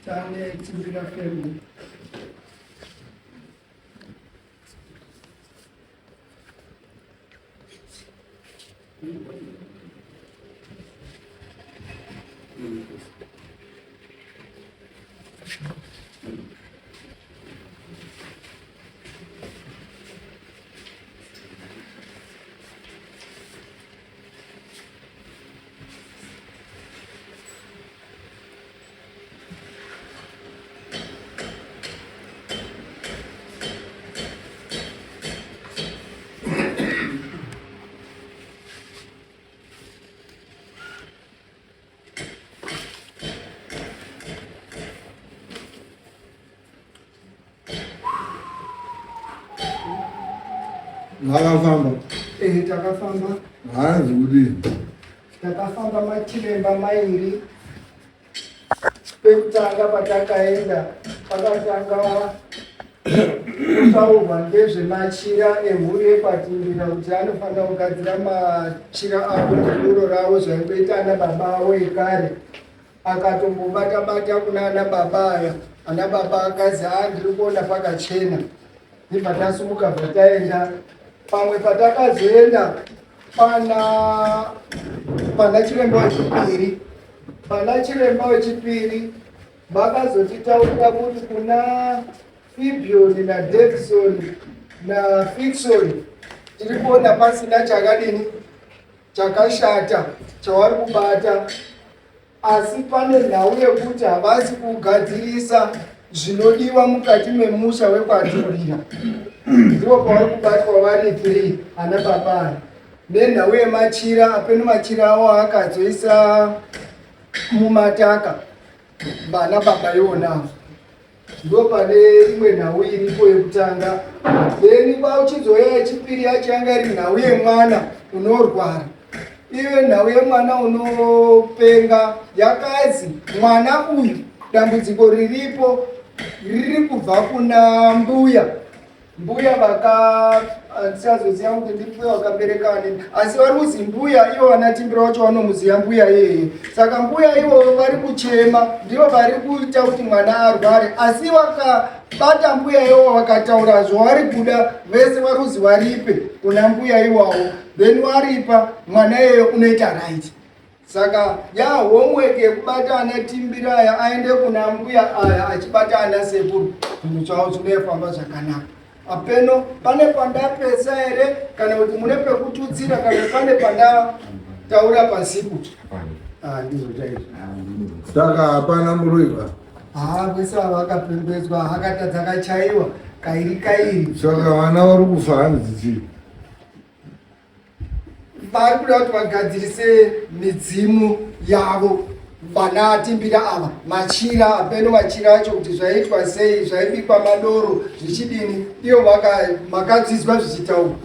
Tane Timbira family. Makafamba? Eh, takafamba. Hanzi kudini? Takafamba machiremba mairi. Pekutanga patakaenda pakatanga kutaurwa ngezvemachira emhuri yekwaTimbira kuti anofanira kugadzira machira avo nedoro ravo zvaingoita ana baba avo ekare. Akatombobata bata kuna ana baba aya, ana baba akazi haa ndiri kuona pakachena. Ndibva tasumuka bva taenda pamwe patakazoenda pana pana chiremba wechipiri pana chiremba wechipiri vakazotitaurira kuti kuna Fibion naDavison naFixon tiri kuona pasina chakadini chakashata chawari kubata Asi pane nhau yekuti havasi kugadzirisa zvinodiwa mukati memusha wekwaTurira. Ndipo pavari kubatwa vari 3 ana baba aya. Nenhau yemachira, apeno machira awo akazoisa mumataka vana baba iwonawo. Ndipo pane imwe nhau iripo yekutanga. Then kwauchizouya yechipiri yacho yanga iri nhau yemwana unorwara. Iyo nhau yemwana unopenga yakazi mwana uyu dambudziko riripo riri kubva kuna mbuya mbuya vaka handichazoziva kuti ndimbuya vakabereka anini asi vari kuzi mbuya ivo vanatimbira vacho vanomuziva mbuya iyeye saka mbuya ivovo vari kuchema ndivo vari kuita kuti mwana arware asi vakabata mbuya ivovo vakataura zvavari kuda vese vari kuzi varipe kuna mbuya iwawo then waripa mwana iyeyo unoita right Saka ya homework yekubata ana timbira aya aende kuna mbuya aya achibata ana sekuru zvinhu zvavo zvinofamba zvakanaka. Apeno pane pandapesa here kana kuti mune pekututsira kana pane pandataura pasipo. Ah, ndizvo chaizvo. Saka hapana muroyi ba. Ah, vese ava vakapembedzwa akatadza akachaiwa kairi kairi. Saka vana vari kufa hanzi chii? Vari kuda kuti vagadzirise midzimu yavo vana timbira ava machira apeno machira acho kuti zvaiitwa sei zvaibikwa madoro zvichidini iyo makadzidzwa zvichitaurwa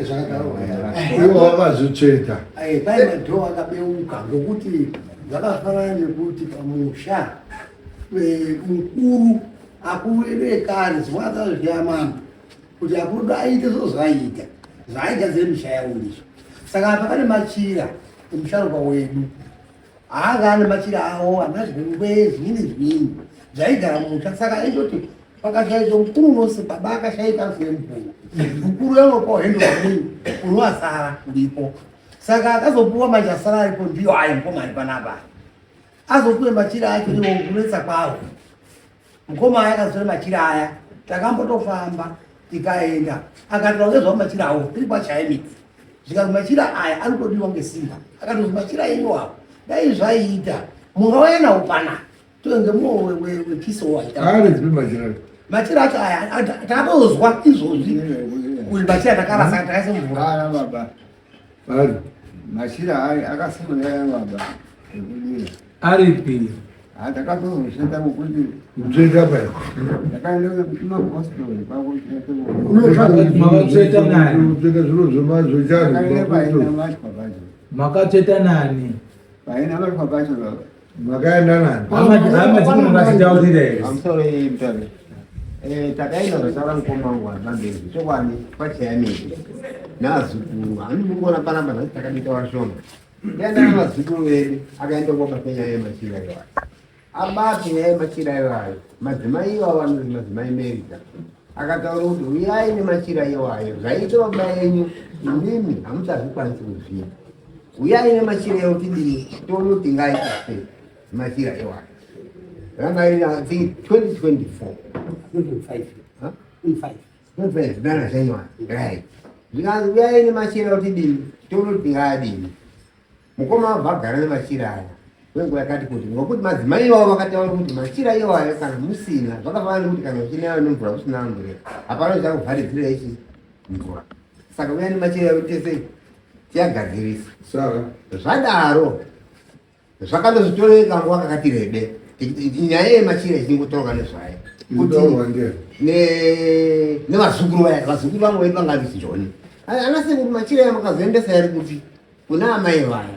ivo vakazvitsveta pai madhoo akabeuka ngokuti zvakafanana nekuti pamusha eh, mukuru akuru edu ekare zimwakazviyamambo kuti akuru aite zvo zvaiita zvaaigadzira misha yavo ndizvo saka apa pane machira emusharukwa wedu haanga ane machira awo ana zvingwe zvini zvini zvaigara musha saka aitoti pakashaika mukuru unose baba akashaika asine mukuru mukuru yanopawo hendo wamunyu unoasara uripo saka akazopuwa manje asara aripo ndiyo ayo mukoma ari panapa azopuwe machira acho iwo kunetsa kwawo Mukoma aya akazotora machira aya takambotofamba tikaenda akataura ngezvawo machira awo tiri kwachaemiti zvikanzi machira aya anotodiwa ngesimba akatozi machira enyu awo dai zvaiita mungauya nawo pana toenge mumwe wepiso waita machira acho aya takatozwa izvozvi kuti machira takarasa takaisa mvura baba Machira ayo akasimira baba ekudira. Aripi? Ah, takatozoshanda ngokuti Kutsveta pai. ndakaenda kumapostori Makatsveta nani? Kutsveta zviro zvemazochari. Ndakaenda paina matwa pacho. Makatsveta nani? Paina matwa pacho baba. Makaenda nani? Hama dzino mungazitaurira here? Pamusoro iyi mutauri. Eh, takaenda zvataura mukoma wangu wabambezi chokwadi kwachayamiki naazukuru hani mukuona panapa nhasi takabika vashoma ndaenda navazukuru vedu akaenda kobata nyaya yemachira iwayo. Abate nyaya yemachira iwayo, madzimai iwawo anonzi madzimai Merita akataura kuti uyai nemachira iwayo, zvaita baba enyu imimi hamuchazvikwanisi kuzviita. Uyai nemachira iwayo tidii tione kuti tingaita sei machira iwayo. Ranga riri I think 2024. 25. Huh? 25. 25 dana January. Right. Zvikanzi uyai nemachira tidii tione kuti tingaadini. Mukoma wabva agara nemachira aya kwenguva yakati kuti ngokuti madzimai iwawo vakataura kuti machira iwayo kana musina zvakafanana nekuti kana uchinaiwa nemvura kusina mvura hapana chichakuvharidzira ichi mvura saka uya nemachira iwayo tese tiyagadzirisa Saka zvadaro zvakandozvitoreka nguva kakati rebe nyaya yemachira ichingotaurwa nezvayo kuti itaurwa ndiani? nevazukuru vaya vazukuru vangu vedu vanga visi joni ana sekuru machira aya makazoendesa yari kupi kuna amai vaya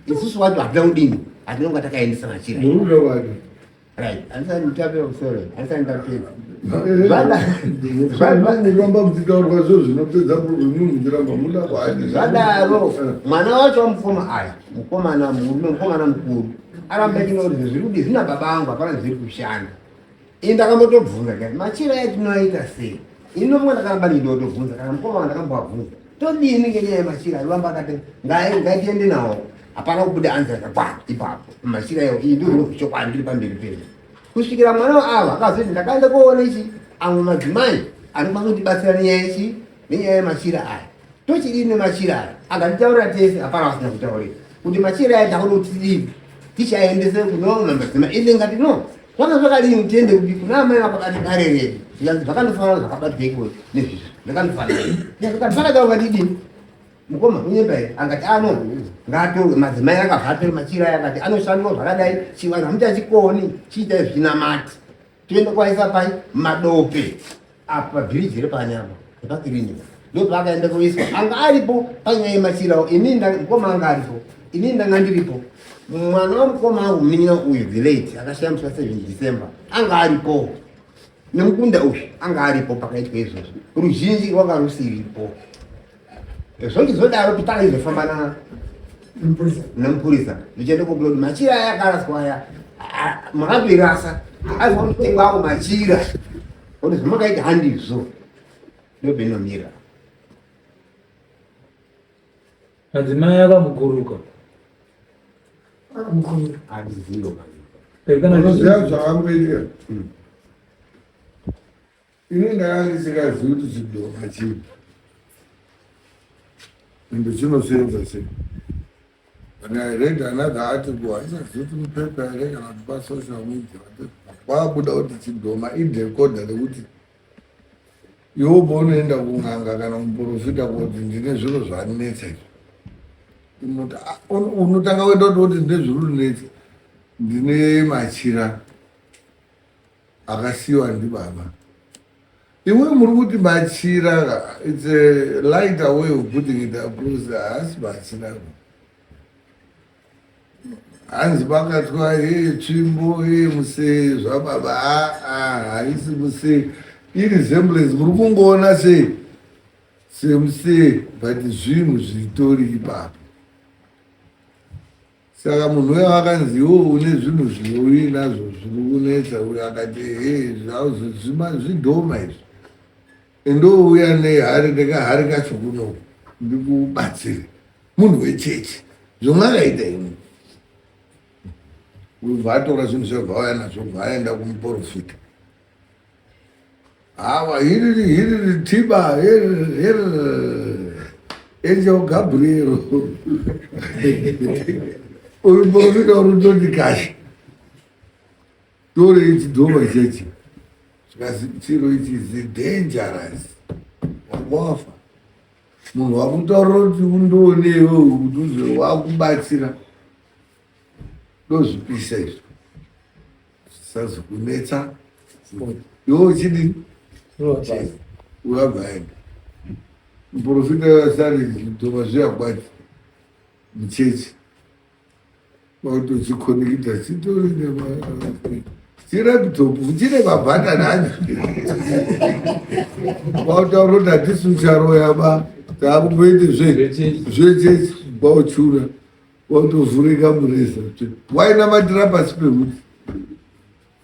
isusu wacho hatina kudini hatina kunga takaendesa machira Murume wake. right handisati nditapera kusoro handisati ndapedza Muramba muchitaurwa zvo zvinopedza problem muchiramba muda kwaani. Zvadaro mwana wacho wamukoma aya mukomana murume mukomana mukuru aramba achinoti zviri kudi zvina baba angu hapana zviri kushanda. Ini ndakambotobvunza ndikati machira aya tinoaita sei? Ini nofunga ndakaramba ndindotobvunza kana mukoma wangu ndakambovabvunza todini ngenyaya yemachira aramba akati ngaitiende nawo hapana kubuda anzi yakakwana ipapo machira iwo iyi ndozvinobva chokwadi ndiri pamberi penyu kusvikira mwana waava akazoti ndakaenda koona ichi amwe madzimai anokwanisa kutibatsira nenyaya ichi nenyaya yemachira aya tochidini nemachira aya akatitaurira tese hapana vasina kutaurira kuti machira aya takuda kuti tidini tichaendese kunoona madzimai ende ngati no zvanga zvakadini tiende kupi kuna amai vakabati dare redu zvikanzi zvakandofanana zvakabatwa nezvizvi zvakandofanana zvakataura ngatidini mukoma unyepa here angati ano ngatorwe madzimai akabva atore machira aya akati anoshandwa zvakadai chivanhu hamuchachikoni chiitai zvichinamati toenda kwaisa pai madope apa bhiriji repanyama repakiriniki ndopaakaenda kuiswa anga aripo panyaya yemachirawo ini mukoma anga aripo ini ndanga ndiripo mwana wamukoma angu munin'ina uyu the late akashaya musi wa 7 December anga aripo nemukunda uyu anga aripo pakaitwa izvozvo ruzhinji rwanga rusiripo Zvochizodaro pitanga izofamba nemupurisa zvichienda kobuda kuti machira aya akaraswa aya makatoirasa aiwa mutengo ako machira kuti zvamakaita handizvo ndopenomira Madzimai akamuguruka. Handizivo. Unoziva zvakamboitika? Ini ndanga ndisingazivi kuti chidhoma chii ende chinosenza sei. But I read another article, haisazivi kuti mupepa here kana kuti pasocial media, kwabuda kuti chidhoma idecoder rekuti iwe paunoenda kun'anga kana muprofita kuti ndine zviro zvanetsa izvi unotanga kuenda kuti ndine zviri kunetsa ndine machira akasiyiwa ndibaba imwe muri kuti machira its a lighter way of putting it across haasi machira hanzi bakatwa ye tsvimbo ye musee zvababa aa haisi musee iresemblance muri kungoona sei semusee but zvinhu zvitori ipapo Saka munhu uya akanzi iwe une zvinhu zvauinazvo zviri kunetsa uyo akati ehe zvidhoma izvi endouya nehari nekahari kacho kuno ndikubatsire munhu wechechi zvomwakaita imi ubva atora zvinhu zvebva auya nazvo bva aenda kumuporofita Hawa hiriri hiriri tiba hiriri hiriri Angel Gabriel. Uyu muprofita uri kutoti kashi. Tore ichi dhoma chechi. Zvikazi chiro ichi is dangerous. Wafa. Munhu wakutaurira kuti undoone iwewe kuti uze wakubatsira. Ndozvipisa izvi. Zvisazokunetsa. Iwe uchidini? Urabva aenda. Muprofita vasari zvidhoma zviya kwati muchechi. Vakutochikonekita chitori nema chiraptop chine mabhatani acho. Vautaura kuti hatisi ucharoya ba taakumboite zve zvechechi kwauchura. Watovhurika mureza. Wainamatira pasi pemuti.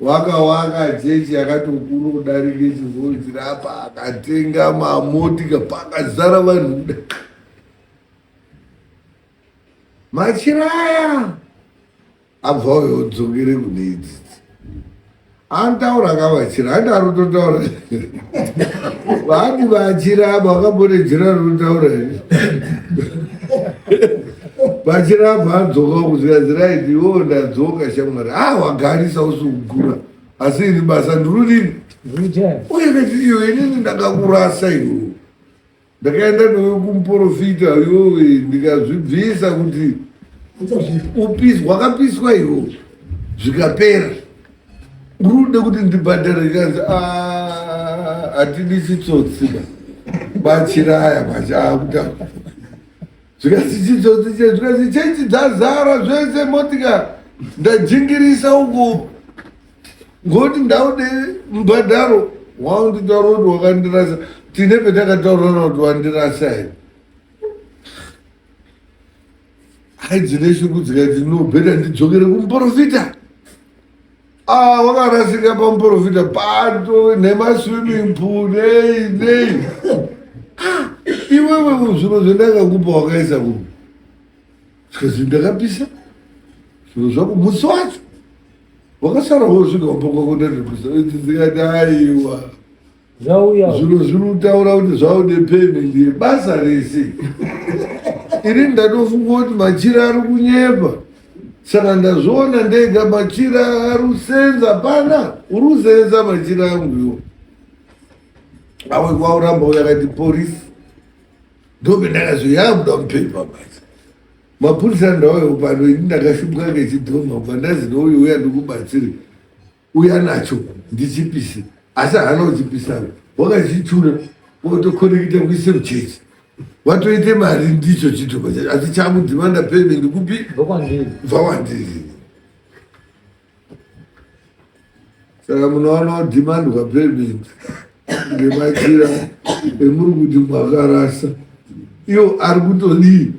Wakawaka chechi yakatokura kudarika chivhuru chiri apa, akatenga mamotika pakazara vanhu kuda machira aya abva uyo odzokere kune idzidzi anotaura akavachira handi ari kutotaura vati vachira apa vakambone jira rinotaura here vachira apa adzoka kuzvikanzi iwewo ndadzoka shamwari a ah, wagarisa usi kugura asi ini basa ndirudini uye kati iyo inini ndakakurasa iwewo ndakaenda newe kumuporofita iwewe ndikazvibvisa kuti upiswa wakapiswa iwo zvikapera uri kuda kuti ndibhadhare ikanzi ah, hatidi chitsotsi ba bachiraya bachaakuta zvikanzi chitsotsi che zvikanzi chechi dzazara zvese motika ndajingirisa uko ngoti ndaude mubhadharo waunditaura kuti wakandirasa tine petakataurirana kuti wandirasa here hai dzine shungu dzikati no bheta ndidzokere kumuprofita ah wakarasika pamuprofita pato nemaswimming pool nei nei ah, iwewe zviro zvendakakupa wakaisa kupi zvikanzi ndakapisa zviro zvako musi wacho wakasara wosvika wapokwa kundandipisa idzi dzikati aiwa Zvauya. Zviro zviri kutaura kuti zvaude payment yebasa rese. Ini ndatofunga kuti machira ari kunyepa. Saka ndazviona ndega machira ari kusenza pana uri kusenza machira angu iwo. Awe kwauramba uyo akati porisi. Ndopendakazoyabuda mupepa manje. Mapurisa ndauya pano ini ndakashupwa ngechidhoma kubva ndazi nouyu uya ndikubatsire. Uya nacho ndichipise asi haana kuchipisa wakachichura wotokonekita kuise muchechi watoite mari ndicho chitupa chacho asi chakudhimanda payment kupi bvakwandiri saka munoona kudhimandwa payment ngemachira emuri kuti mwakarasa iyo ari kutodii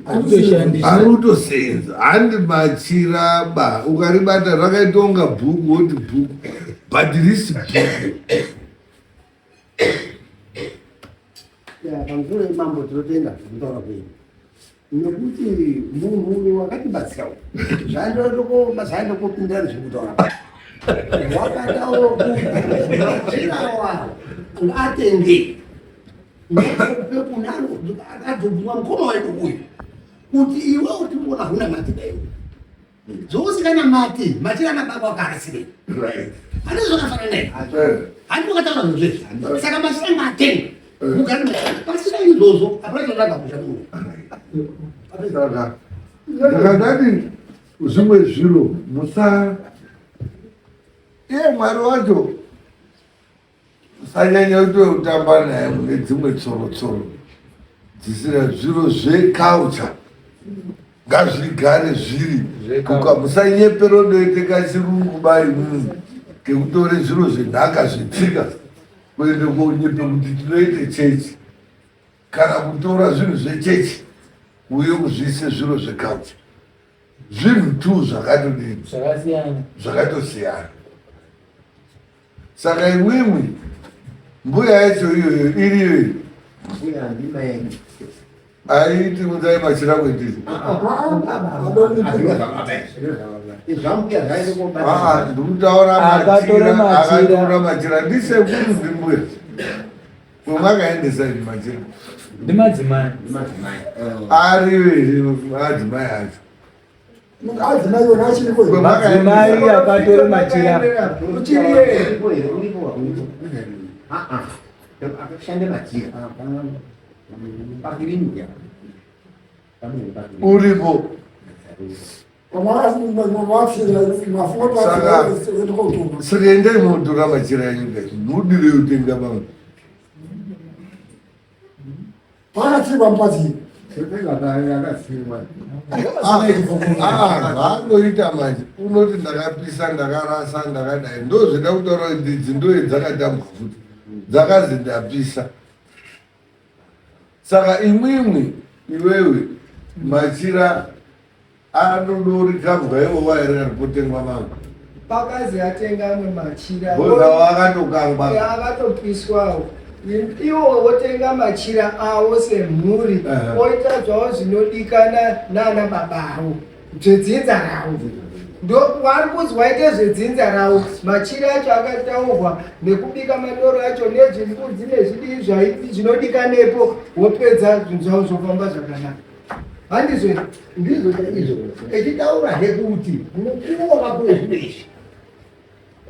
ari kutosenza handi machira ba ukaribata rakaita unga bhuku woti bhuku but risi bhuku pamusoro yemambo tinotenda kutaura kwenyu nekuti munhu uyu wakatibatsira uyu zvaandokopindira nezvekutaura wakataura kuti machirawa atenge akadzobvuma mukoma wedu uyu kuti iwe uti muona huna mati dai dzousinganamati machira ana baba wakarasirei ane zvakafanana naye handi wakataura zvinhu zvezvi saka machira ngaatenge mugare pasina izvozvo hapana chaunanga kusha munhu saka ndakadati zvimwe zviro musa iye mwari wacho Usanyanya kutotamba naye mune dzimwe tsorotsoro dzisina zviro zveculture ngazvigare zviri kuka musanyepera unoite kachirungu bai munhu kekutore zviro zvenhaka zvetsika kuende konyepe kuti tinoite chechi kana kutora zvinhu zvechechi uye kuzviise zviro zveculture zvinhu tu zvakatodini zvakatosiyana Saka imwimwi mbuya yacho iyoyo iriyo iyi aiti unzai machira kwendiri ndikutaura machira akatora machira ndisekuru ndimbuya kwemakaendesa ini machira ndimadzimai ariyo here madzimai acho Madzimai akatora machira. Uripo. Saka endai motora machira enyu guys. Mudirei kutenga mamwe. Pakatsikwa mupatsi. Zvaanoita manje unoti ndakapisa ndakarasa ndakadai ndozvida kutaura kuti idzi ndoye dzakatambwa futi dzakazi ndapisa saka imwimwi iwewe machira anodorikabwa iwo waere kana potengwa mamwe. Pakazi atenga amwe machira. Boza wakatokangwa. Akatopiswawo. Iwo wotenga machira awo semhuri oita zvavo zvinodikana nana baba avo zvedzinza ravo. Ndo wari kuzi waite zvedzinza ravo machira acho akataurwa nekubika madoro acho nezvimbudzi nezvidii zvaiti zvinodikanepo wopedza zvinhu zvavo zvofamba zvakanaka. Handizvo here? Ndizvo chaizvo. Echitaurazve kuti mukuru wakapuwe zviro izvi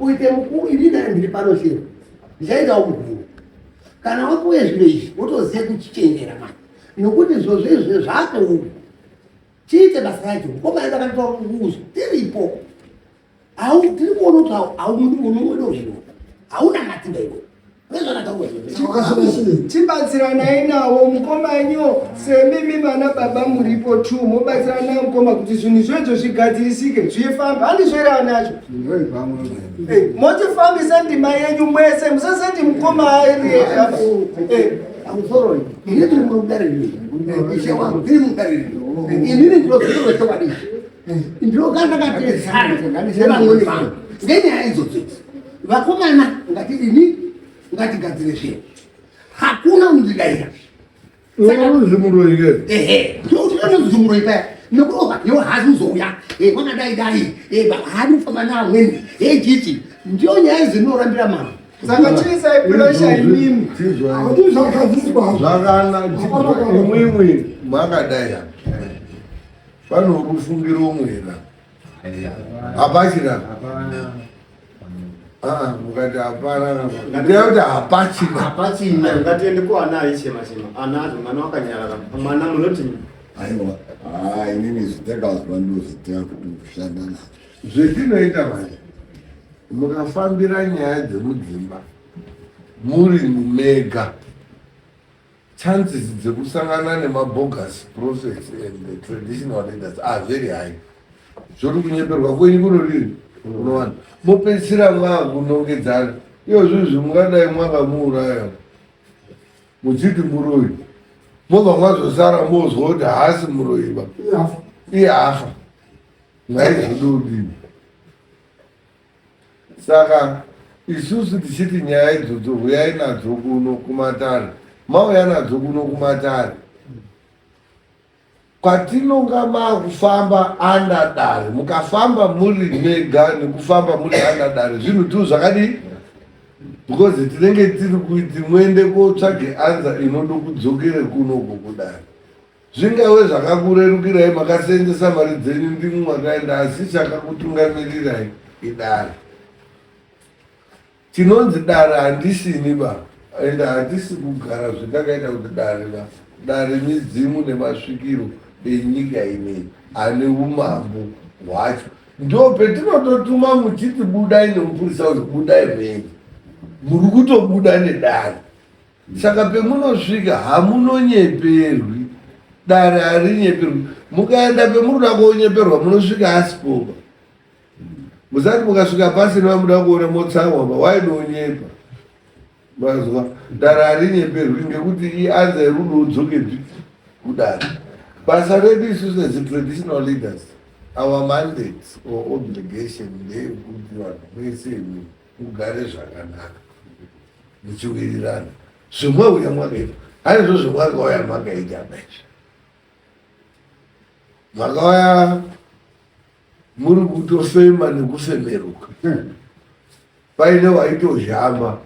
kuite mukuru ini ndari ndiri pano chero ndichaitawo mukuru kana wapuwe zviro izvi wotoziva kuchichenjera manje nokuti zvozvo izvo zvako uku chiite basa racho mukoma edu akatipa nguzo tiripo au tiri kuona kuti aumunhu wedo hauna matimba iwe Chibatsiranai nawo mukoma enyu semimi vana baba muripo tu mobatsirana nawo mukoma kuti zvinhu izvozvo zvigadzirisike zvifambe handizvo here ana acho eh, mochifambisa ndima yenyu mwese musasati mukoma ari ega eh. Amusoroi ini ndiri mudare rino ishe wangu ndiri mudare rino inini ndinozotorwa chokwadi ndinogara ndakateedzana nevamweni vangu ngenyaya idzodzo idzi vakomana ngatidini ngatigadzire zvinhu hakuna unondidaira ehe muroyi paya nekuti oka iwe haasi kuzouya wakadai dai haadi kufamba naamweni he chichi ndiyo nyaya dzinorambira mama saka chiisai pressure imimi zvakanaka imwimwi makadai Pano rufungiro umwe here? Hapachina. Ah, mukati hapana. Ndiye kuti hapachina. Hapachina. Ngatiende kuana aichema chema. Ana acho mwana wakanyarara. Mwana munoti Aiwa, ah, inini zvitakazwa ndozvitira kuti kushanda nazvo. Zvetinoita manje, mukafambira nyaya dzemudzimba muri mumega Chances dzekusangana nemabogus prophets and the traditional leaders are very high. Zvoti kunyeperwa kwenyu kunodini? Kunowana. Mopedzisira mwakunongedzana. Iyo zvinhu mungadai mwakamuuraya muchiti muroyi. Mobva mwazosara mozwa kuti haasi muroyi ba. Iye afa. Mwaizododini? Saka isusu tichiti nyaya idzodzo huyai nadzo kuno kumatare, mauya nadzo kuno kumatare kwatinonga makufamba anda dare mukafamba muri mega nekufamba muri anda dare zvinhu tu zvakadii because tinenge tiri kuti muende kotsvage anza inodo kudzokere kunoko kudare Zvingave zvakakurerukirai makaseenzesa mari dzenyu ndimwi makaenda asi chakakutungamirirai idare. Chinonzi dare handisini ba ende hatisi kugara zvetakaita kuti dare ba. Dare midzimu nemasvikiro enyika ineyi ane umambo hwacho. Ndo petinototuma muchiti budai nemupurisa uyu budai muende. Muri kutobuda nedare. Saka pemunosvika hamunonyeperwi, dare harinyeperwi. Mukaenda pemunoda konyeperwa munosvika asipoba. Musati mukasvika pasina vamuda kuona motsamwa ba wainonyepa. Mazwa dare harinyeperwi ngekuti ianza yerudo udzokepi kudare. Basa redu isusu as traditional leaders, our mandate or obligation ndeyekuti vanhu vese mugare zvakanaka. muchiwirirana zvemwauya mwakaita haizvo zvemwakauya makaita apa izvi makauya muri kutofema nekufemeruka paine waitozhamba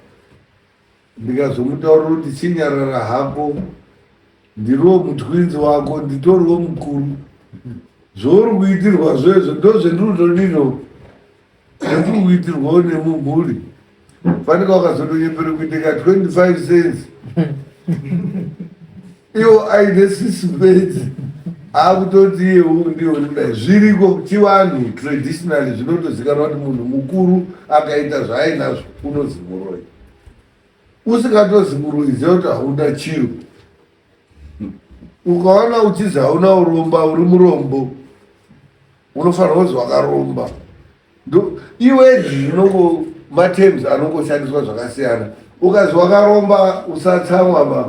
ndikazomutaurira kuti chinyarara hako ndiriwo mutwinzi wako nditoriwo mukuru zvouri kuitirwa zvezvo ndozvendinotodino Ndiri kuitirwawo nemumhuri fanika wakazotonyepera kuite ka 25 cents iwo aine sisi bedzi akutoti iyewo ndiwo kudai zviriko chivanhu traditionally zvinotozikanwa kuti munhu mukuru akaita zvaainazvo unozi muroyi usingatozi muroyi ziva kuti hauna chiro ukaona uchizi hauna uromba uri murombo unofanira kunzi wakaromba iwedzi inongo matems anongoshandiswa zvakasiyana ukazi wakaromba usatsamwa ba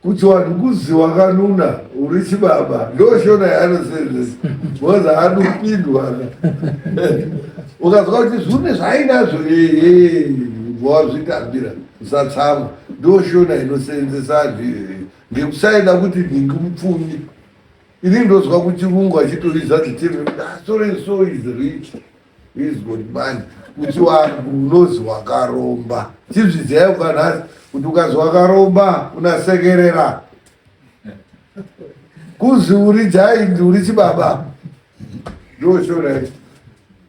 Kuti wanhu kuzi wakanuna uri chibaba ndoshona yaanoseenzesa because anopindwa ukazwa kuti zvune zvaainazvo ehe wazvitambira usatsamwa ndoshona inoseenzesa anhu iyoyo ngekusaida kuti nhingi mupfumi ini ndozwa kuchirungu achitoridza the tv ah, so and so is rich He's got money. Kuti wangu unozi wakaromba. Chizvidzai kubva nhasi kuti ukazi wakaromba unasekerera. Kuzi uri giant uri chibaba. Ndoshora ichi.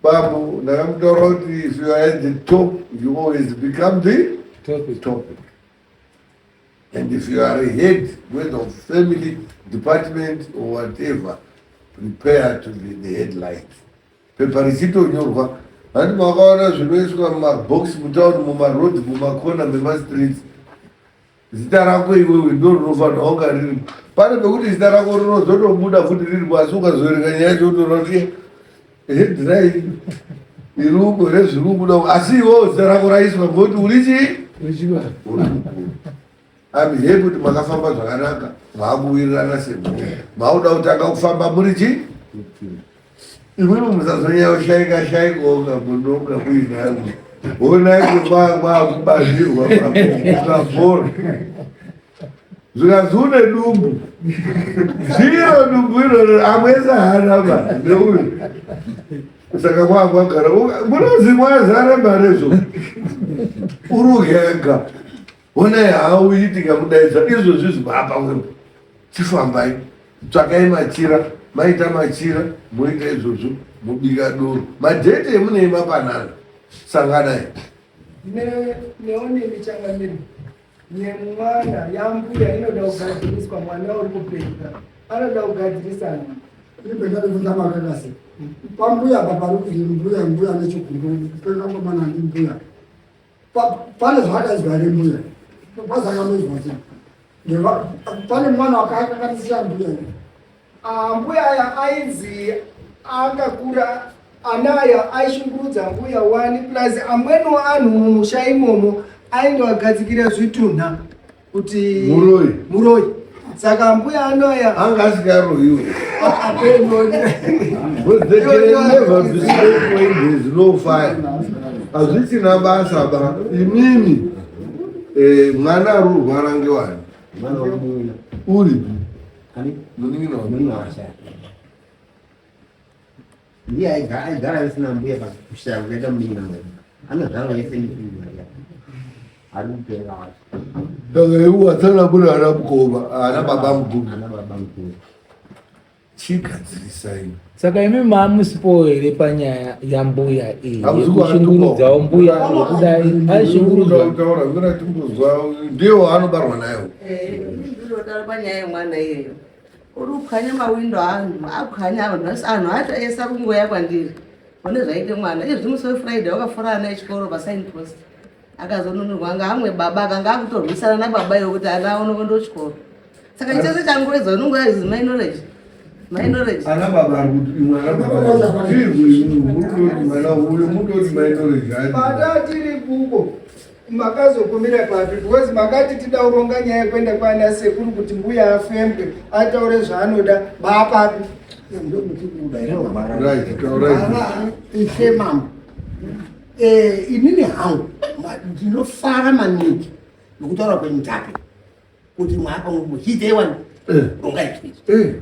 Bambo ndakamutaura kuti if you are at the top you always become the Topic. topic. And if you are a head, whether of family, department or whatever, prepare to be the headlight. Pepa richitonyorwa hanti makaona zvinoiswa mumabox mutown mumaroad mumakona memastreets zita rako iwewe ndo rinofanirwa kunga riripo pane pekuti zita rako rinozotobuda futi riripo asi ukazoerenga nyaya yacho utoona kuti headline iri uko rezviri kubuda asi iwewo zita rako raiswa ngokuti uri chii uri mukuru I'm happy kuti makafamba zvakanaka maakuwirirana semhuri mauda kutanga kufamba muri chii imwimwi musazonyanya kushaika shaikawo kamunonga muinako honai kwakubazirwa mabhora zvikanzi une dumbu zviro dumbu iroro amwese haana ba neuyu saka kwakwagara munozi mwazara marezvo urugega Honai hauyi tikamudaidza izvozvi zvimapa wepo chifambai tsvakai machira maita machira moita izvozvo mobika doro madhete emunei mapanana sanganai Neoneni changamire yemwana yambuya inoda kugadziriswa mwana uri kupenga anoda kugadzirisana ibendabvunza pambuya apa pari kuti mbuya mbuya nechikumbo kupenga kwemwana ndi mbuya pane zvaakaizwa here mbuya pazakamoizwa sei pane mwana wakakanganisiya mbuya ah, mbuya aya ainzi akakura ana aya aishungurudza mbuya wani plus amweniwo anhu mumusha imomo aindoagadzikira zvitunha kuti muroyi muroyi saka mbuya anoya anga asikaroyiwe no fire hazvichina basa ba imimi eh, mwana ari kurwara ngewani uri munin'ina Ndiye aigara asina mbuya pakushaya kukaita munin'ina wedu. Anozvarwa yese neimwe ari kupenga wacho. Saka iwe watsanangura ana mukoma, ana baba mukuru. Ana baba mukuru. Chigadzirisai. Saka imi maamusipowo here panyaya yambuya iyi Hamusi yekushungurudzawo mbuya yekudai aishungurudzwa Kutaura mira timbozwa ndiye waanobarwa nayo. Eh, ndinotaura panyaya yemwana iyeyo. Uri kuphwanya mawindo anhu aphwanya vanhu vese anhu acho ese ari kungouya kwandiri one zvaite mwana izvi musi wefriday wakafura ana echikoro pasign post akazonunurwa ngaamwe baba akanga akutorwisana nababa iwo kuti ana aone kuenda kuchikoro saka chese changoedza unongoya is my knowledge my knowledge Ana baba ari kuti imwe ana baba tiri kuimwe mwana uyo mudoti my knowledge. Bata tiri kuko Makazogumira papi because makati tida kuronga nyaya yekuenda kwana sekuru kuti mbuya afembwe ataure zvaanoda maapapi. Ishe mambo, eh, inini hangu ndinofara maningi nokutaura kwenyu Mutape kuti mwapa muchiiteiwani eh. ronga izvi eh.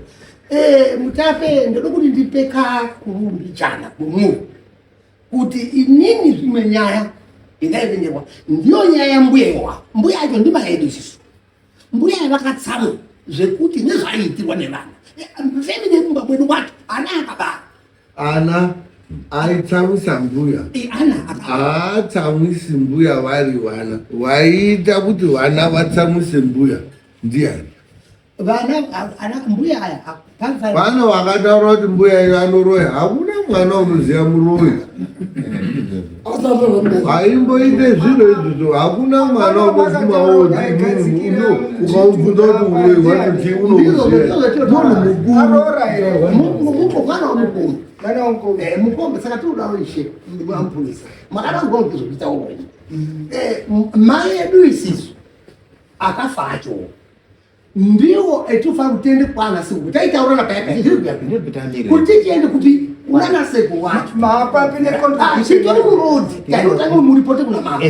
Eh, Mutape ndoda kuti ndipe kakurumbidzana kwemuri kuti inini zvimwe nyaya indaivengerwa ndiyo nyaya yambuya iwa mbuya yacho ndimaedu isisu mbuya yavakatsamwa zvekuti nezvaiitirwa nevana family yemumba mwedu wacho ana akabara ana aitsamwisa mbuya haatsamwisi mbuya vari vana waiita kuti vana vatsamwise mbuya ndiani Vana ana mbuya aya Vana vakataura kuti mbuya iyo anoroya, hakuna mwana unoziva muroyi. Haimboite zviro izvozvo, hakuna mwana unobvuma woti ukaubvunza kuti uroyi hwacho chii unomuziva. Munhu mukuru. Mwana wamukuru. Mwana wamukuru. Eh, mukoma saka tinodawo ishe amupurisa. Makadanzwa kuti zvokuita uroyi. Eh, mai edu isisu akafa acho. Ndiwo etinofanira kuti tiende kwana sekuru. Taitaurana paya paya zviri kuya kuya. Kuti tiende kuti kunana sekuru wacho. Maapapi necontribution. Titori muroad. Taitotanga muripote kuna mama.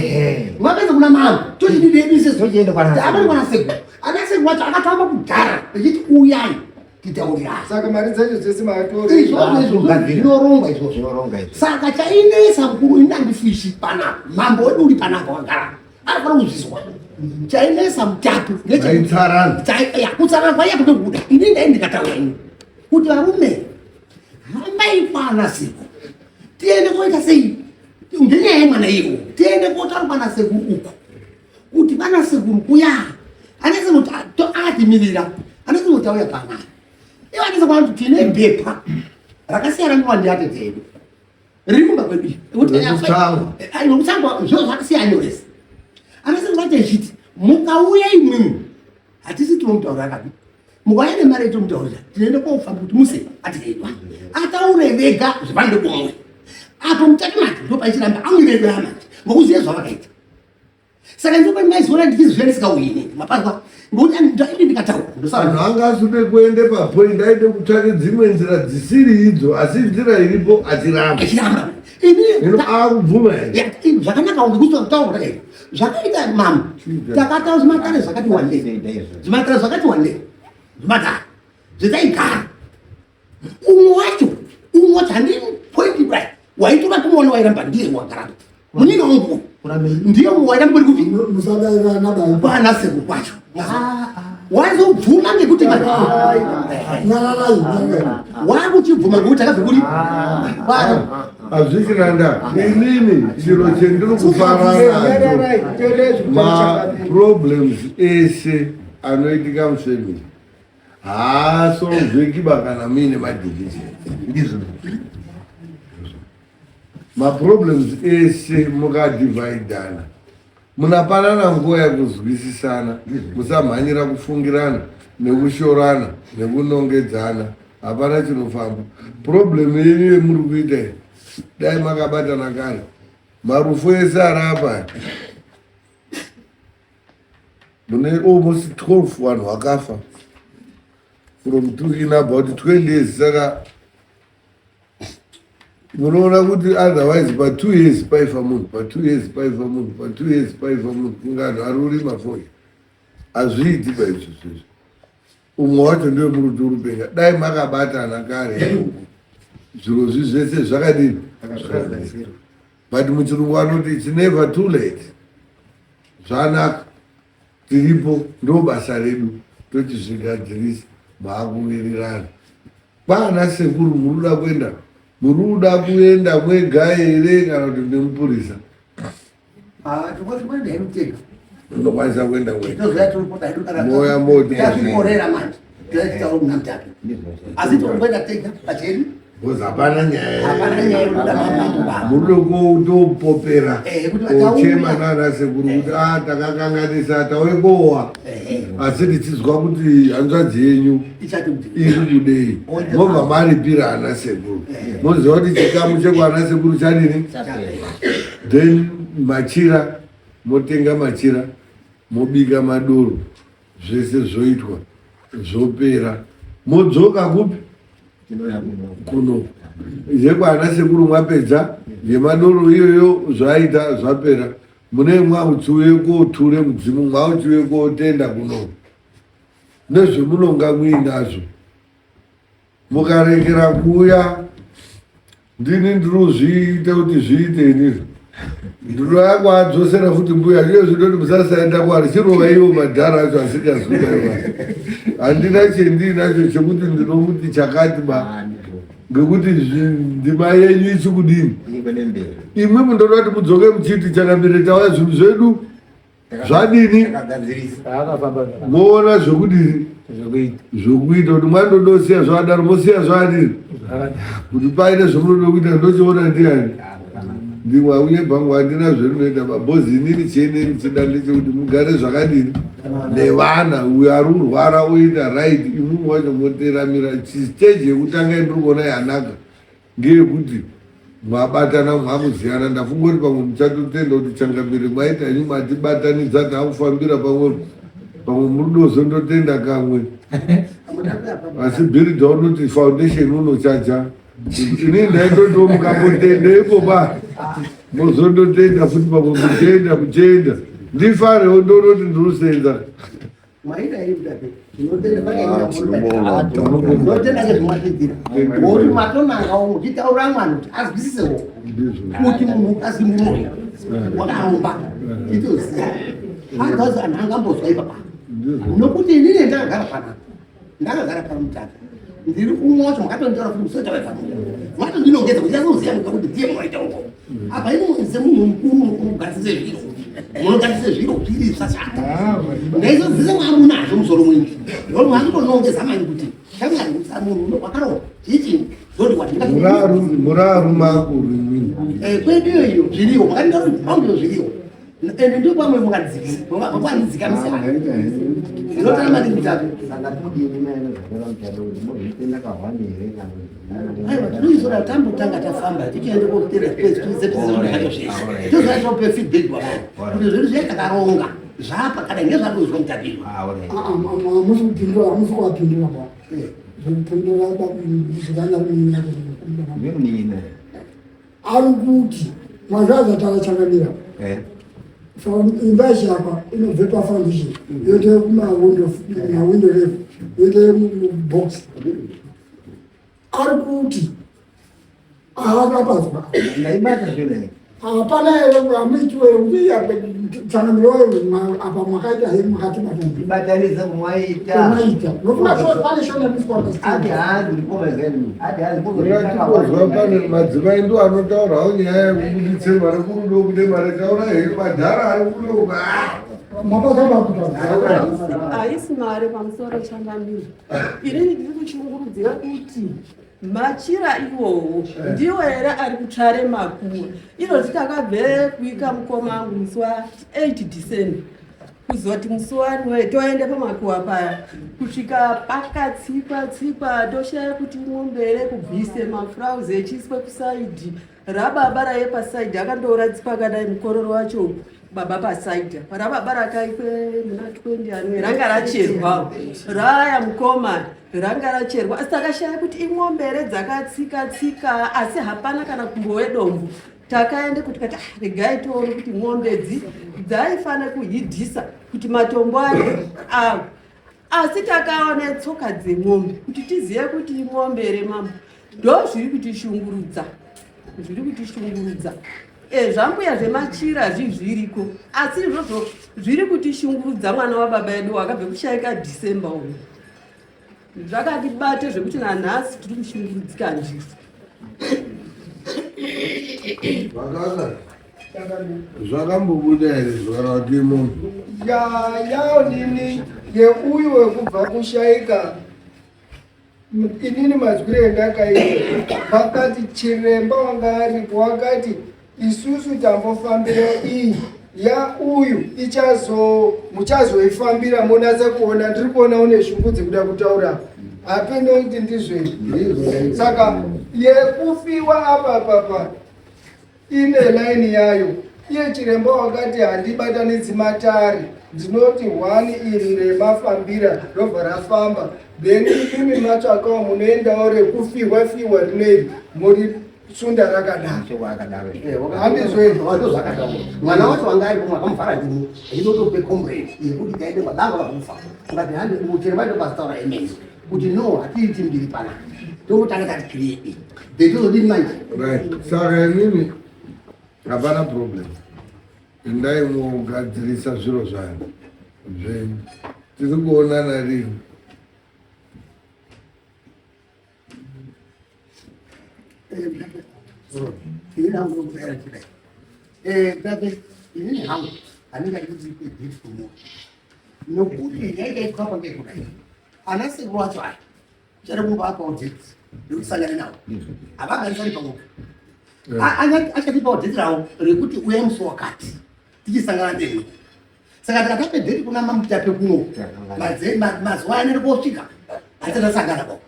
Mwapedza kuna mama. Tochididebise. Tochienda kwana sekuru. Apari kwana sekuru. Ana sekuru wacho akatamba kudhara echiti uyai titaurirane. Saka mari dzacho dzese makatora. Izvozvo izvozvo zvinorongwa izvozvo. Zvinorongwa izvo. Saka chainetsa mukuru ini handifishi panapa. Mambo wedu uri panapa wagara. Anofanira kuzvizwa. Chainetsa mutapi Vaitsarana. Kutsarana kwaiya kutobuda. Ini ndai ndikataura ini kuti varume hambai kwana sekuru tiende koita sei ngenyaya yemwana iwo tiende kotaura kwana sekuru uku kuti vana sekuru kuya ana sekuru akatimirira ana sekuru tauya panapa ivo ana sekuru vanoti tine bepa rakasiyana newandiyatete edu riri kumba kwedu rekutsangwa zviro zvakasiyana nyoresa ana sekuru vacho echiti mukauya imwimwi hatisi tinomutaurira kabi mukauya nemari yetomutaurira tinoenda kofamba kuti muse atireidwa ataure vega zvavanoda kumwe apo mutati manje ndopaichiramba amwiredu amanje ngokuziva zvavakaita saka ndipo ndaizoona ndichizviya ndisikauyi inini mapazwa ngokuti ndaidi ndikataura Anhu anga aside kuende papoint aide kutsvake dzimwe nzira dzisiri idzo asi nzira iripo achiramba. Achiramba. Ini Hino akubvuma here? Ya, ini zvakanaka kunge kutaura kudai. Zvakaita mama. Takataura zvimatare zvakati wandei. Zvimatare zvakati wandei. Zvimatare. Zvetaigara. Umwe wacho, umwe wacho handini point right. Waitora kumuona wairamba ndiye wakaramba. Munini wangu. Ndiye wairamba uri kupi? Musadairana baba. Kwana sekuru kwacho. Wazobvuma ngekuti wakuchibvuma ngekuti akabve kuri Hazvichina ndaa. Inini chiro chendiri kufara nacho maproblems ese anoitika mufamily haasolveki ba kana muine madivision. Ndizvo. Maproblems ese mukadivhaidhana munapanana nguva yekuzwisisana, musamhanyira kufungirana nekushorana nekunongedzana, hapana chinofamba. Problem yenyu yemuri kuita iyi, dai makabatana kare, marufu ese ari apa mune almost 12 vanhu vakafa from two in about 20 years. Saka munoona kuti otherwise pa 2 years paifa munhu, pa 2 years paifa munhu, pa 2 years paifa munhu, kunge anhu ari kurima fodya. Hazviiti paizvo zvezvo. Umwe wacho ndiwe muri kuti uri kupenga. Dai makabatana kare zviro zvi zvese zvakadini, but muchirungu vanoti it's never too late. Zvanaka, tiripo, ndo basa redu, tochizvigadzirisa. Maakuwirirana kwana sekuru. Muri kuda kuenda, muri kuda kuenda mwega here kana kuti nemupurisa? Tinokwenda hedu tega. Unokwanisa kuenda mwega. Tinoziva tiripota hedu kana Moya moti. Tazvikorera manje. Tinotaura kuna mutapi. Asi tinokwenda tega pachedu. Because hapana nyaya. Hapana nyaya yekuda mambo baba. Muri kutopopera Kuti vatauya. kochema nana sekuru kuti a takakanganisa, tauye kowa, asi tichizwa kuti hanzvadzi yenyu Ichati kuti iri kudei, mobva maripira ana sekuru, moziva kuti chikamu chekwana sekuru chadini, then machira, motenga machira, mobika madoro, zvese zvoitwa, zvopera, modzoka kupi? Kuno yekwana sekuru. Mwapedza yemadoro iyoyo, zvaita zvapera, mune mwauchiuye koture mudzimu, mwauchiuye kotenda kuno nezvemunonga muinazvo. Mukarekera kuuya, ndini ndinozviita kuti zviite inini, ndinoya kwaadzosera futi mbuya. Iyo zvinoti musasaenda kwari, chirova iwo madhara acho asingazwi. Handina chendiinacho chekuti ndinomuti chakati ba, ngekuti ndima yenyu ichikudini. Imwe mundoda kuti mudzoke muchiti chakamire, tauya, zvinhu zvedu zvadini, moona zvekudini zvokuita kuti mwandodosiya zvadaro, mosiya zvadini kuti paine zvomunoda kuita. Ndochiona ndiani ndimwe uye bhangu, handina zverinoita mabhozi. Inini chieneni chida ndechekuti mugare zvakadini nevana. Uyo ari kurwara oita right, imwimwe wacho moteramira. Stage yekutanga indiri kuona yanaka ngeyekuti mwabatana, mwakuziyana. Ndafunga kuti pamwe muchatotenda kuti changamire mwaita henyu, matibatanidza, taakufambira pamwepo. Pamwe muri dozondotenda kamwe. Asi bhiridha unoti foundation unochaja. Ini ndaitotiwo mukambotenda ipo ba. Mozondotenda futi pamwe kuchenda kuchenda. Ndifarewo ndonoti ndinosenza. Maida iri mutape. Ndinotenda nezvimwatidzira. Ngokuti matonangawo muchitaura mwana kuti azwisisewo kuti munhu azi muroyi wakaromba titoziva. Otherwise anhu angambozwa ipapa. Nokuti inini ndakagara panapa. Ndakagara pano mutape. Ndiri umwe wacho makatonditaura kuti musoja wepano. Matondinongedza kuti azoziva kuti ndiye munoita uko. Apa imi semunhu mukuru munogadzise zviro. Munogadzise zviro zviri zvishata. Ndaizodzidza mwamunazvo musoro mwenyu. Ndoro mwakutonongedza mani kuti shamwari munhu wakarohwa chichi zoti wati Muraru muraru makuru imini. Eh, kwedu iyo zviriyo makanditaura kuti kwangu zviriyo. Ende ndio kwamwe mukadzikisa. Mwakandidzikamisa. Ndinotara mari mutatu. Saka todini maena zvakora mutatu kuti mozvitenda kahwani here kana Aiwa tinoizora tambotanga tafamba tichienda kotera pezi tiise pezi zvinhu zvacho zveshe. Tozoita tope feedback kwavari. Kuti zvinhu zviya takaronga zvapa kana ngezvatozwa mutapirwa. Hamusi kupindura, hamusi kuwapindura ba. Zvekupindura zvikanya kunyanya Ndinomunin'ina. Ari kuti mazvaza takachangamira. Eh. Imba yechakwa inobve pafoundation yoite kumawindow mawindow level yoite mubox. Ari kuti haakapazwa. Ndaibata zvino. Hapana here amuitiwe tsangamiro apa mwakaita he mukati matombo. Ibatanidza kumwaita. Kumwaita. Nokuti pane shona miswa. Ati haanzi ndikoma zenu. Ati haanzi Ungatongozwa pane madzimai ndo anotaurawo nyaya yekubuditse mari kurudo kude mari taura henyu madhara ari kuno Haisi mari pamusoro changamire. Inini ndiri kuchungurudzira kuti machira iwowo ndiwo here ari kutsvare makuwa. Izvozvi takabve kuika mukoma angu musi wa 8 December kuzoti musi wanwe toende pamakuwa paya kusvika pakatsikwa tsikwa toshaya kuti mombe here kubvise mafrauzi echiiswe kusaidhi rababa raiye pasaidhi akandouradzikwa akadai mukororo wacho baba pasaidhi apa rababa rakaikwe muna 20 anwe ranga racherwa raya mukoma ranga racherwa asi takashaya kuti imombe here dzakatsika tsika asi hapana kana kumbo wedombo takaenda kuti kati ah, regai tione kuti mombe dzi dzaifanira kuhidhisa kuti matombo ayo awo asi takaona tsoka dzemombe kuti tizive kuti imombe here mambo ndo zviri kutishungurudza zviri kutishungurudza e, zvambuya zvemachira zvi zviriko asi izvozvo zviri kutishungurudza mwana wababa edu wakabve kushaika december uyu zvakatibate zvekuti nanhasi tiri kushungurudzika ndizvo Zvakambobuda here zvakana kuti imomo? Yayaonini yeuyu wekubva kushaika inini mazwire endakaita vakati chiremba wanga aripo wakati isusu tambofambira iyi ya uyu ichazo muchazoifambira monatsa kuona ndiri kuona une shungu dzekuda kutaura hapeno kuti ndizvei saka yekufiwa apa papa ine laini yayo iye chiremba wakati handibatanidzi matare ndinoti one iri remafambira robva rafamba then imimi matsvakawo munoendawo rekufiwa fiwa rineri muri sunda rakadaro handizvo here ndozvakataura mwana wacho wanga aripo makamuvhara ndini achitotope comrade yekuti taende kwabanga vakufa ukati hande chero vaitopazitaura emene kuti no hatiiti mbiri pana tongotanga tati create then tozodini manje right saka inini hapana problem endai mogadzirisa zviro zvayo zvenyu tiri kuonana rini Inini hangu handingadi kuti ipe kumunhu nokuti yaikaitwa pange kudai ana sekuru acho aya chari kumboapawo date rekuti sangane nawo havagarisani pamwe achatipawo date rawo rekuti uyai musi wakati tichisangana nemwi saka tikatape date kuna mamutape kuno mazuva ane rikosvika hatisati po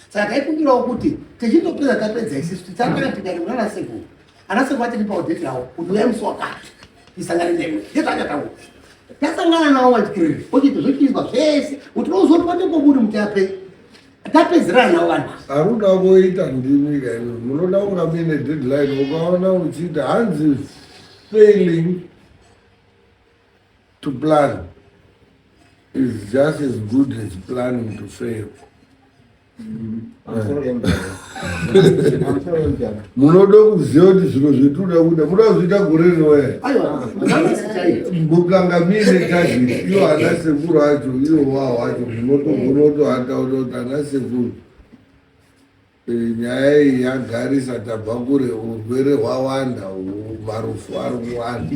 saka taikumbirawo kuti tichindopedza tapedza isisu tisangana tikati kuna anasekuru anasekuru achatipawo date rawo kuti uyai musi wakati tisangane nemwi ndezvaachataura. Tasangana nawo vatyiriri ochiti zvochiizwa zvese kuti unozotiwa tengobudi mutape tapedzerana navo vanhu. Aruda kuita ndimi kaimi munoda kunga muine deadline ukaona uchiita hanzi failing to plan is just as good as planning to fail. Munoda kuziva kuti zviro zvetinoda kuita munoda kuzviita gore rinouya mukanga muine target iwo ana sekuru acho iwo wawo acho munotogona kutoataura kuti ana sekuru eh, nyaya iyi yagarisa tabva kure urwere hwawanda marufu ari kuwanda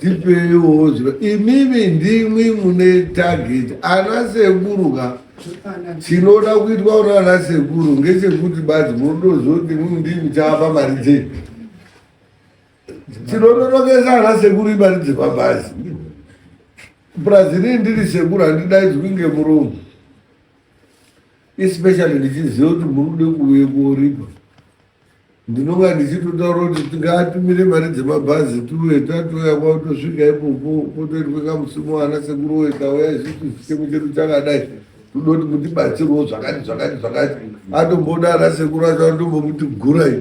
tipeiwo zviro imimi ndimwi mune target ana sekuru ka Chinoda kuitwa unana sekuru ngechekuti badzi munotozoti ndimi muchavapa mari dzenyu. Chinononokesa ana sekuru imari dzemabhazi. Plus inini ndiri sekuru handidaidzwi ngemuromo. Especially ndichiziva kuti muri kude kuuye koripa. Ndinonga ndichitotaura kuti tingatumire mari dzemabhazi tiuye tatouya kwatosvika ipopo potoitwe kamusumo ana sekuru woye tauya isusu chitemo chedu chakadai toda kuti mutibatsirewo zvakati zvakati zvakati atomboda ana sekuru acho anotombomuti gurai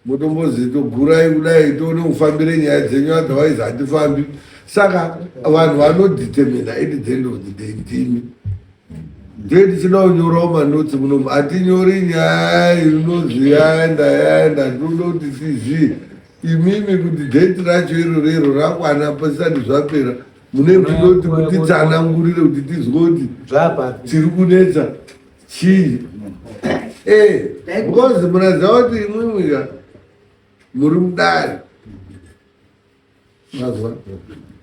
motombozi togurai kudai tione kufambire nyaya dzenyu otherwise hatifambi saka vanhu vanodetermina at the end of the day ndimi Ndiye tichida kunyorawo manotsi munomu hatinyori nyaya inonzi yaenda yaenda tinoda kuti tizive imimi kuti dheti racho iro rero rakwana pasati zvapera mune tinoti mutitsanangurire kuti tizwe kuti tiri kunetsa chii eh, because munaziva kuti imwimwika muri mudare Mazwa.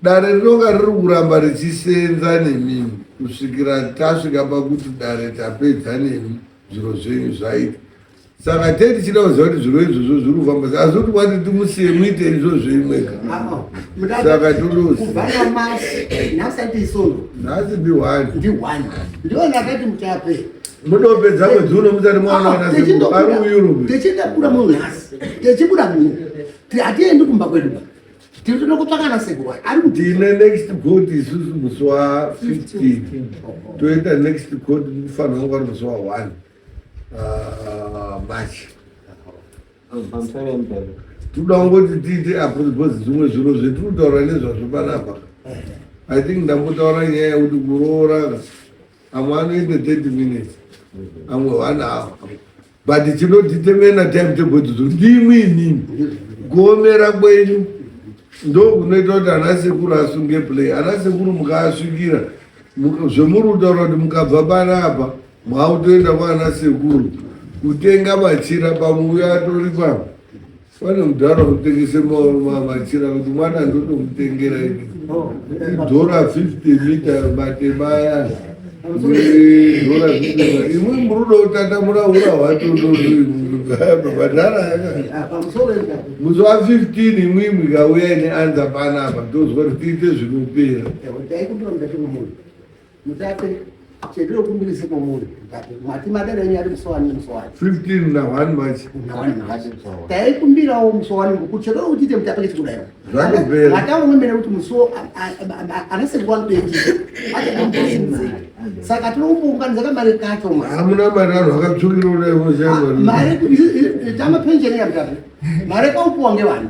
Dare rinonga riri kuramba richisenza nemimi kusvikira tasvika pakuti dare tapedza nemi zviro zvenyu zvaita. Saka tee tichida kuziva kuti zviro izvozvo zviri kufamba sei asi kuti wati timusiye muite izvozvo imwega. Saka todozi. Kubva namasi, nhasi ati isondo. Nhasi ndi one. Ndi one. Ndiyo ndakati mutape. Mudopedza mwedzi uno musati mwaona ana sekuru ari kuEurope. Techida kubuda muno nhasi. Techibuda muno. Hatiendi kumba kwedu ba. Tiri toda kutsvaka ana sekuru ari kuti. Tine next court isusu musi wa 15. Toita next court mufanira kunge ari musi wa 1 March. Toda kungoti tiite apo because zvimwe zviro zvetiri kutaura nezvazvo panapa. I think ndambotaura nyaya yekuti kuroora amwe anoita 30 minutes amwe 1 hour. But chinodetermina timetable idzodzo ndimwi imimi kuomera kwenyu ndokunoita kuti ana sekuru asunge play ana sekuru mukaasvikira zvemuri kutaura kuti mukabva panapa mwakutoenda kwaana sekuru kutenga machira pamwe uyo atori pano Pane mudhara unotengese machira kuti mwana ndotomutengera ini idhora 50 mita matema aya dhora 50 imwe murudo utatamura ura hwatondobhadhara musi wa 15 imwimwi kauya ine anza panapa tozwa kuti tiite zvinopera. Mutape chendinokumbirisa kwamuri mutape mati madare enyu ari musi wani musi wani 15 na 1 March na 1 March taikumbirawo musi wani ngokuti chero kuti tiite mutape chekudaiwo Zvatopera. mataura mene kuti musi wo ana sekuru anobenji saka tinokumbounganidza kamari kacho ma hamuna mari anhu akatsvukira kudai voshaya mari tamapensheni yamutape mari kaupuwa ngevanhu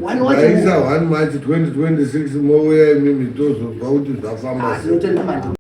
Wani wacho Ndaisa 1 March 2026 mouya imimi tozozwa kuti zvafamba sei. tinotenda mari.